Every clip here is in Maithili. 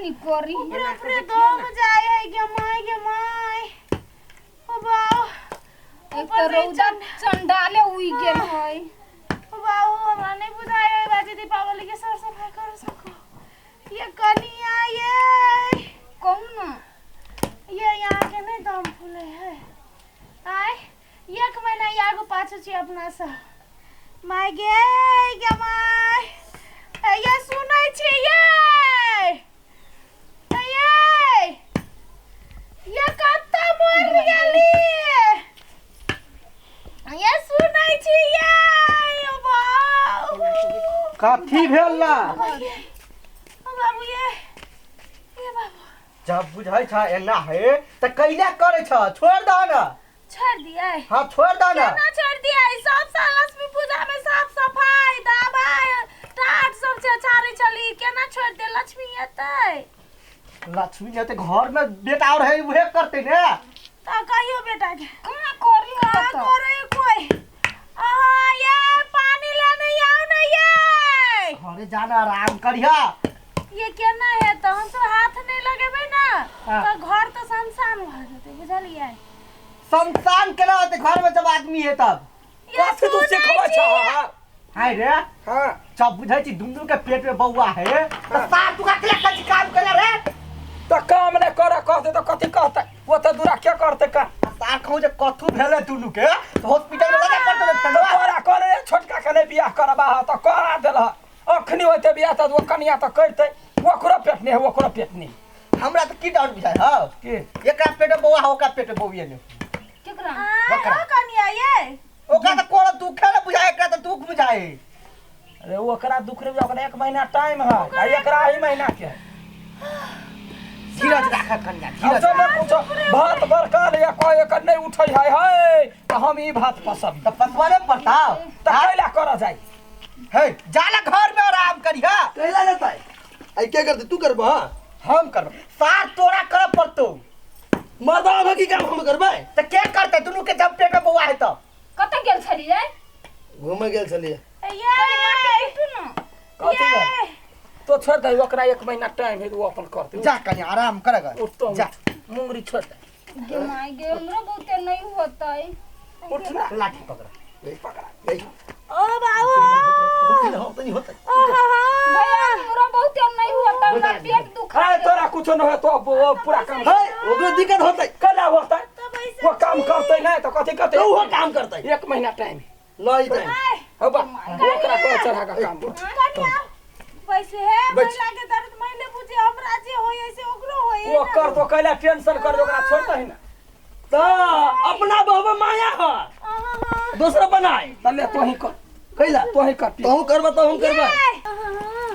तनी करी। ऊपरे ऊपरे दम जाय है गे my, गे my. ओ बाऊ। एक तऽ रौदा चंडाले उगि गेल है। ओ बाऊ, हमरा नहीं बुझाय है बाजी दीपावली के सर सफाई कर सको। ये कनिया ये कहू ना। ये यहाँ के नहीं दम फूले है। आय एक महीना आगू पाछू छी अपना सब। My गे गे my, ये सुनै छी ये, ये ये कत्ता मर गेली, ये सुनै छी ये। ओ बाबू, कथी भेल ना? ओ बाबू, ये बाबू। जब बुझै छ एना है त कैला करै छ? छोड़ दह न। छोड़ दिए? हाँ, छोड़ दह न। केना छोड़ दिए? सब साल लक्ष्मी पूजा में साफ सफाई दबाई टाट सब छाड़े छली, केना छोड़ दे? लक्ष्मी एतै। लक्ष्मी एतै, घर में बेटा और है, उहे करतै ने। त कहियो बेटा के। कहाँ करी? कहाँ करे कोई? अहाँ ये पानी लेने आओ ना ये। घरे जाना, आराम करिहा। ये केना है त हम सब हाथ नहीं लगेबै ना हाँ। त घर त शमशान भ जेतै, बुझलियै? शमशान केना होतै घर में जब आदमी है तब? ये कथी तू सुनै सिखबै छी। छह? हाय रे। हाँ। जब बुझै छी दुनू के पेट में बौआ है त सार तू अकेला कथी काम केला रे? तऽ काम नहि करऽ कहतै तऽ कथी कहतै? ओ तऽ दूरा के करतै का? सार कहूँ जे कथू भेलै दुनू के तऽ हॉस्पिटल में लगे पड़तै ने फेरो। तोरा कहने रहियै छोटका के नहि बियाह करबा, तऽ करा देलह। अखनी होइतै बियाह तऽ ओ कनिया तऽ करितै। ओकरो पेट नहि है, ओकरो पेट नहि। हमरा तऽ की डाउट बुझाइ हौ? की? एकरा पेट में बौआ है, ओकरा पेट में बौए नहि। केकरा? आँय, ओकरा। हो कनिया ये। ओकरा तऽ कोनो दुखे नहि बुझाइ, एकरा तऽ दुख बुझाइ। अरे ओकरा दुख रे, ओकरा एक महीना टाइम है आ एकरा एहि महीना के है। धीरज राख कनिया, अब धीरज। जब पूछो भात बरका ले कोई एकर नहीं उठै है है तऽ हम ई भात पसब। तऽ पसवा नहि पड़ता। तऽ कैला करऽ जाइ? हे, जाला घर में आराम करिहा। कैला जेतै? आइ के करतै? तू करबह? हम करब सार, तोरा करऽ पड़तौ। मर्दा की काम हम करबै? तऽ के करतै दुनू के जब पेट में बौआ है तऽ? कतऽ गेल छलियै? घूमे गेल छलियै। ये उठू ना। कथी भेल? तो छोड़ दे, ओकरा एक महीना टाइम है, ओ अपन करतै। जा कनि आराम कर ग। उठतो। जा। मुंगरी छोड़ दे। गे my गे, हमरो बहुते नहीं होतै। उठ ना। लाठी पकड़। पकड़ा। ओ बाबू। होतै, होतै। ओ हो हो। भैया, हमरो बहुते नहीं होतै, हमरा पेट दुखा। अरे तोरा कुछो न होतो, वो पूरा काम है, ओकरो दिक्कत होतै। केना होतै? तब ऐसे वो काम करतै नहीं तऽ कथी करतै? तऽ ओहो काम करतै। एक महीना टाइम है। लऽ टाइम। हो बा, ओकरा कह चढ़ा के काम कर। कनिया वैसे है। बैठ। महिला के दर्द मैले बुझे, हमरा जे होय ऐसे ओकरो होय। वो कर तो कैला टेंशन कर, ओकरा छोड़तै ना। तऽ अपना बहु माया है, दोसरा बनाए। तले तोही कर। कैला? तोही कर। तहूँ करबह तऽ हम करबै।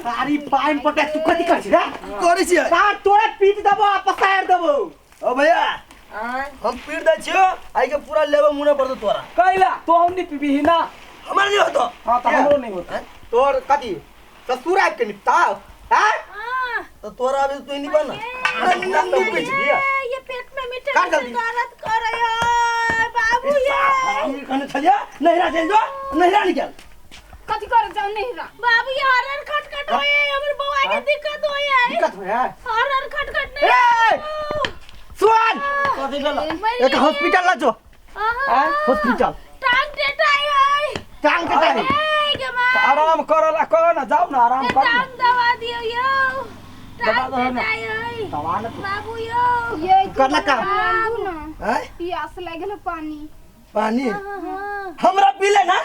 सारी पानि पटे तू कथी करै छी रे? करै छियै। सार तोरा पीट देबो आ पसारि देबो। ओ भैया, हम पीट दै छियो, आइ के पूरा लेबो मुने पड़तौ तोरा। कैला तो हम नहीं पीबी ना? हमरा नहीं होतो। हाँ, तऽ हमरो नहीं होता। तोर कथी ससुर आबि के निपताव हैं? तऽ तोरा अभी तू नहीं बना। नहीं ये ये पेट में मीठे कर मीठे जल्दी। दर्द करे है बाबू ये। हरामी, कहने छलियै नहिरा चलि जो, नहिरा निकल। कथी करे जाउ नहिरा? बाबू, ये हर हर खटखट होय है, हमर बौआ के दिक्कत होय है। दिक्कत होय है। हर हर खटखट नहीं। ए सुन। कथी भेल? एक हॉस्पिटल ला जो। आहा, हॉस्पिटल। टांग टेटाई है। टांग कटाई। ए गे माँ। तऽ आराम करऽ ला कह ना, जाउ ना, आराम ये कर ना। टांग दबा दियो यो, दबा टांग दहो ना। टेटाई है दवा न। बाबू यो। ये करला काम। आबू ना। आँय? प्यास लागल है, पानी। पानी? हाँ। हमरा पी ले ना।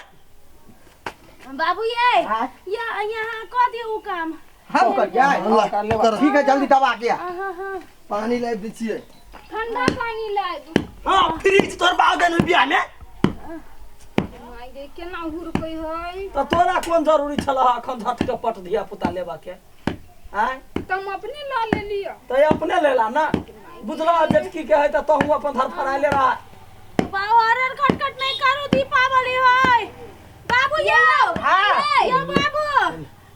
बाबू ये। हाँ? या यहाँ कह दियो उ काम। हम कर जाए। ला, कर लेबा। कर। ठीक है, जल्दी दबा के आ। हाँ हाँ। पानी लाबि दै छियै। ठंडा पानी लाबू। हाँ, फ्रिज तोर बाप देने बियाह में। My गे, केना हुरकै है? तऽ तोरा कोन जरूरी छल अखन झट के पट धिया पुता लेबा के? आँय? तऽ हम अपने लऽ लेलियै। तऽ अपने लेला ना, बुझलह जेठकी के है तऽ तहूँ अपन धरफड़ायले रह। बाबू, हर हर खटखट नहीं करो, दीपावली है बाबू यो। हाँ। यो बाबू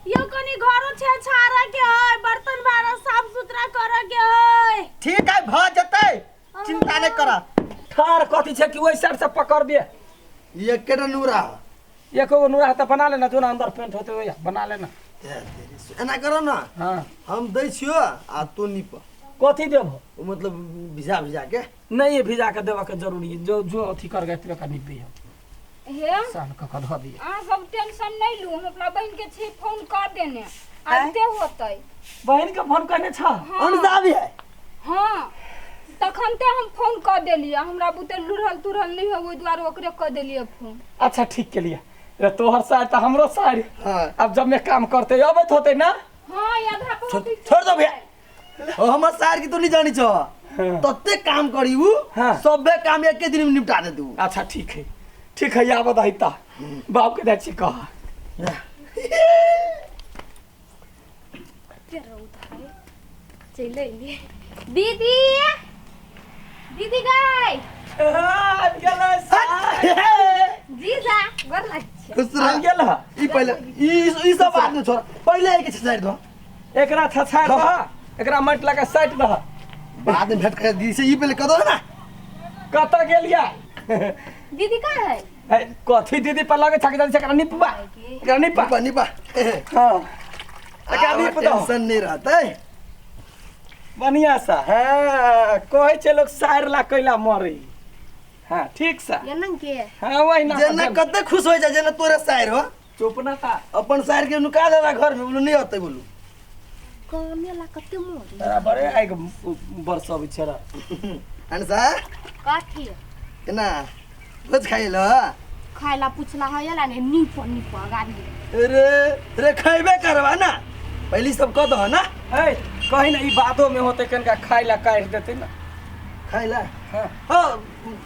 यो, कनी घरो छे छाड़ा के है, बर्तन बारा साफ सुथरा करे के है। ठीक है, भ जेतै, चिंता नहीं कर। ठार कथी छै कि ओहि साइड से पकड़बे? ई एकेटा नूरा। एको गो नूरा तऽ बना लेना, जो ना अंदर पेंट होते वही बना लेना। एना करो ना। हाँ। हम दै छियो आ तू नीप। कथी देबो? मतलब भिजा भिजा के। नहीं भिजा के देबा के जरूरी है, जो जो अथी कर गए का निपी हम। हे सान क क धो दिए। अहाँ सब टेंशन नहीं लू, हम अपना बहन के छी फोन कर देने आते होतै। बहन के फोन करने छ? अनजा भी है। हां तखन ते हम फोन कर देलिए, हमरा बुते लुढ़ल तुरल नहीं हो, ओइ दुआरे ओकरे कर देलिए फोन। अच्छा ठीक के लिए रे, तोहर साइड त हमरो साइड। हां अब जब मैं काम करते अबैत होते ना। हां आधा पहुंच छोड़ दो भैया, ओ हमर सार की तो नहीं जानी छ। तत्ते काम करी उ। हाँ। सबे काम एके दिन में निपटा दे तू। अच्छा ठीक है ठीक है, आब दहिता बाप के दै छी कह। चले दीदी, दीदी गाय आबि गेलै सार। जीजा गोर लागै छी। खुश रह। आबि गेल ह। ई पहिले ई सब बात न छोड़, पहिले एके छछाड़ि दो। एकरा छछाड़ि दह, एकरा माटि लगा साटि दह, बाद में भेट कर दी से ई पहिले कह दो ना। कतऽ गेलिया दीदी? कहाँ है? है कथी दीदी पर लगे छक जल्दी से एकरा निपबा, एकरा निपा निपा निपा। हां एकरा निप दो, टेंशन नहीं रहतै बढ़िया सा। हां कहै छै लोग सार ला कैला मरी। हां ठीक सा एना के। हां वही ना, जेना कते खुश हो जाय जेना तोरे सार हो। चुप ना ता, अपन सार के नुका देला घर में, बोलू नहीं होतै बोलू। कामे ला कते मोरी बराबर आइ बरस अबै छै। अनसा कथी केना भोज खाइल? खाइला पुछला है ला ने नीप नीप गाड़ी। अरे रे खैबे करबा ना, पहली सब कह दो ना। ए कहीं ना ई बादो में होते कनका खाइला काट देते ना। खाइला? हां हां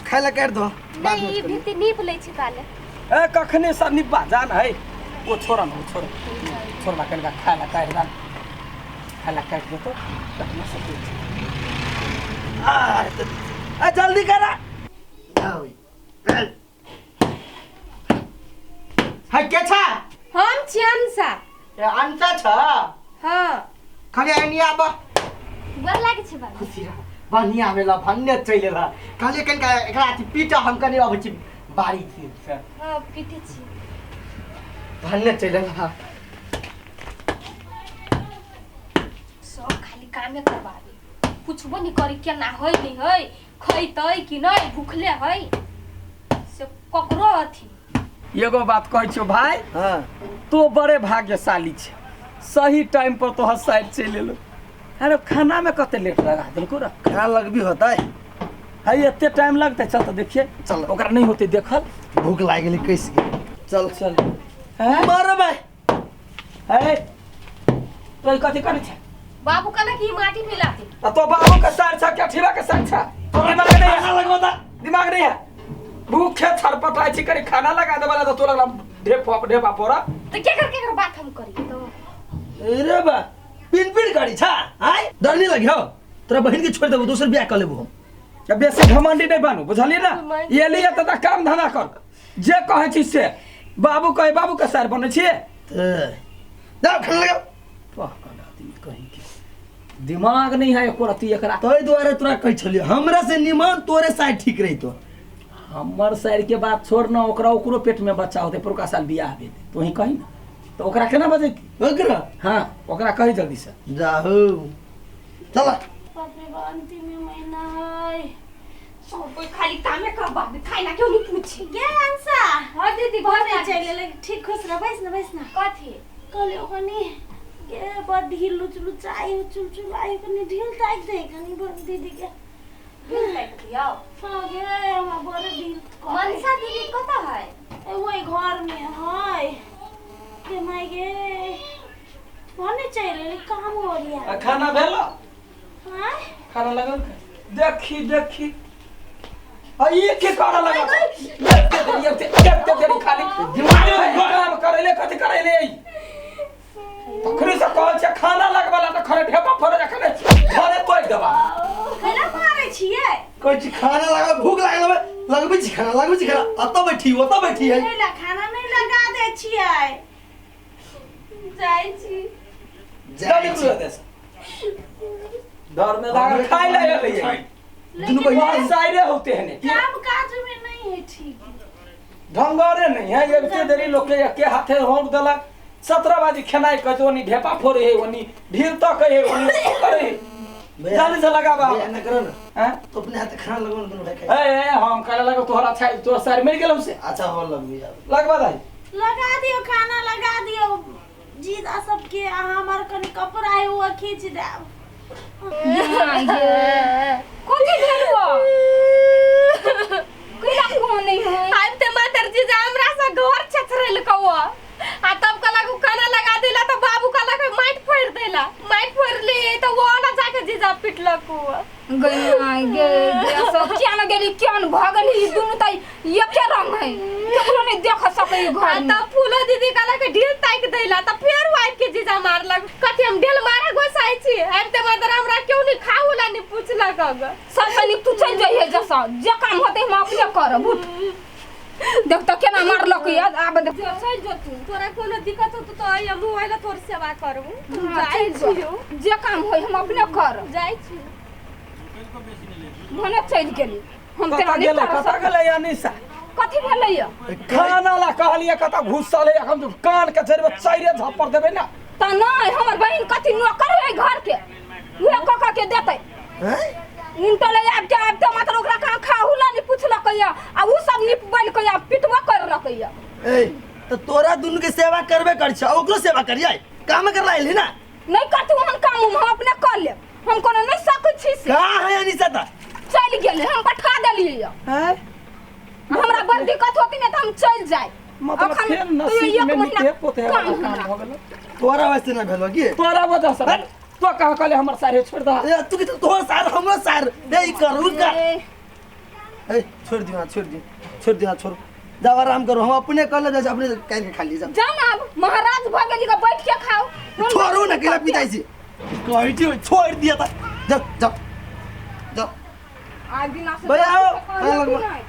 खाइला काट दो। नहीं ई भीती नीप लै छी काले। ए कखने सब निपा जान है, ओ छोड़ न, ओ छोड़ छोड़ला कनका खाइला काट दान, खाइला काट देतो तखने सब आ आ जल्दी करा। आओ है के छ? हम छी अंसा। ए अंसा छ? हां खाली आनी आब। गोर लागै छै बाबू। खुशी रह, बढ़िया भेला भन्ने चलि एला। कहलियै कनिका एकरा अथी पीटा, हम कनि अबै छी बाड़ी से। हां पीटे छी। भन्ने चलि एला। सब खाली कामे करबाबे, पुछबो नहीं करी केना है नहीं है, खैतै कि नहीं, भूखले है से ककरो अथी। एगो बात कहै छियौ भाई। हां तो बड़े भाग्यशाली छे, सही टाइम पर तोहर साइड चलि एलो। अरे खाना में कते लेट लगा देलको रे? खाना लगबी होतै है, एते टाइम लगतै? चल तो देखिए, चल ओकरा नहीं होते देखल, भूख लागि गेलै कैसे। चल चल मार भाई। है तो कथी करै छै? बाबू कहला कि माटी मिलाते। तो बाबू के सार छ के ठिबा के सार छ? तोरा दिमाग नहीं है, लगबता दिमाग नहीं है। भूखे छरपटाइ छी, करी खाना लगा देबला तो तोरा ढेप ढेपा पोरा। तो के कर के कर बात हम करी तो? अरे बा पिन पिन करी छ आय डर नहीं लगी हो? तोरा बहन के छोड़ देबो, दोसर बियाह कर लेबो हम। अब बेसी घमंडी नहीं बनू, बुझलिए ना? ये लिए त काम धंधा कर, जे कहै छी से। बाबू कहे बाबू के सार बनै छी। जाओ खाना लगाओ। पागल आदमी कहीं के दिमाग नहीं है एको रत्ती एकरा। तोय दुआरे तोरा कहै छलियो हमरा से निमन तोरे साइड ठीक रहितो। हमर साइड के बात छोड़ ना, ओकरा ओकरो पेट में बच्चा होते, पुरका साल बियाह भेल, तोही कही ना तो ओकरा केना बजैती ओकरा? हां ओकरा कही जल्दी से जाहू। चल बाप रे बा, अंतिम महीना है, सब कोई खाली कामे करबा, खाइला क्यों नहीं पूछी? गे अंसा। हां दीदी घर नहीं चल ले, ठीक खुश रह, बैस ना बैस ना। कथी कहलियो कनी गे बड़ ढील लुच लुचाई चुलचुल आई, कनी ढील ताक दे कनी बड़ दीदी के ढील ताक दियो। हां गे हमरा बड़ ढील। मनसा दीदी कत है? ए वही घर में है। के माय गे भने चल ले, काम हो रिया। खाना भेल? हां खाना लगल। देखी देखी आ ई की करे लगल? देखते देखते देरी खाली दिमाग में काम करैले कथी करैले? तखने से कहै छै खाना लगबला त खरे ढेपा फरे रखने घरे तोड़ देबा। खाना मारै छियै? कहै छी खाना लगा, भूख लागल लगबै छी खाना, लगबै छी खाना, अत बैठी ओत बैठी है। नहीं ला खाना नहीं लगा दे छियै, जाइ छी जाइ छी घर में लागल खाइ ले एलै। दुनू बहिन साइरे होते हैं ने, काम काज में नहीं है ठीक, ढंगरे नहीं है। एते देरी लोग के एके हाथे होंक देलक, 17 बाजी खेनाइ कहै ओनी ढेपा फोड़े है, ओनी ढील तक है, ओनी करे है। जल्दी से लगाबा। भैया ना करो ना। हैं? तो अपने हाथ खाना लगो ना दोनों भाई खाए। ए ए हम कहले लगो तोहरा अच्छा तोहर सारी मिल गेलौ से। अच्छा हो लग भैया। लगबा दाई। लगा दियो खाना लगा दियो जीजा सबके आ हमर कनी कपड़ा है वो खींच देब। कथी भेल हो कैला कोन नहीं है आब ते मातर जीजा हमरा से घर छछरेल कौ आ तब कहलक उ खाना लगा देला तो बाबू कहलक माटि फोड़ देला माटि फोड़ ले तो वो वाला जाके जीजा पिटलक उ गई गे सब क्या न गेली क्या न भगली ई दुनू त एके रंग है केकरो नहीं देख सकै आ घर में। तब फूलो दीदी कहलक ढील ताकि देला त फेर आबि के जीजा मारलक कथी हम ढेल मारे गोसाइ छी आबि ते मातर हमरा क्यों नहीं खाऊ ला नहीं पूछलक अग। सब से नीक तू चल जइहे जसा जे काम होतै हम अपने करब उठ देख त केना मारलक यार आब देख जो चल जो तू तोरा कोनो दिक्कत होतौ त आइ हमहूँ आइला तोर सेवा करबू हाँ, जाइ चलि जो। छियौ जे काम होय हम अपने करब जाइ छियौ भने चलि गेली हम कतऽ तेना नहीं गेलै करब कतऽ गेलै अनिशा कथी भेलै या खाना ला कहलिए कतऽ घुसल है हम कान के जरबे चाइरे झापर देबै ना। त नहीं हमर बहिन कथी नौकर है घर के उहे कऽ कऽ के देतै हैं? उनटले आबि के आबिते मात्र ओकरा कहाँ खाहु ला नहीं पुछलक या आ उ सब नीप बन के या पिटबो करलक या। ए तो तोरा दुनू के सेवा करबे कर छ ओकरो सेवा करियै काम करला एली ना। नहीं करतू हम काम हम अपने कर लेब हम कोनो नहीं सकै छी से। का है अनिशा त चलि गेलै हम पठा देलियै या। हैं? हमरा बड़ दिक्कत होती ने त हम चलि जाय। मतलब अखन फेर तैयो नसीब एक में महीना नीके पोते काम काम हमरा। भऽ गेलै। तोरा वैसे ना भेलो की तोरा वजह से भेल। तो कहा कहले हमर सारे छोड़ दा। ए तू के तोहर सार हमरो सार दे ई कर उ कर। ए छोड़ दियो छोड़ दियो छोड़ दियो छोड़ जाओ आराम करो हम अपने कर ले अपने काल के खा ली जाओ। जाओ ना अब महाराज भऽ गेली के बैठ के खाओ। छोड़ू ना केला पिताई छी कहै छी छोड़ दिया त जाओ जाओ जाओ आज दिना से भैया आओ, कहलक खाना लगवा। नहि।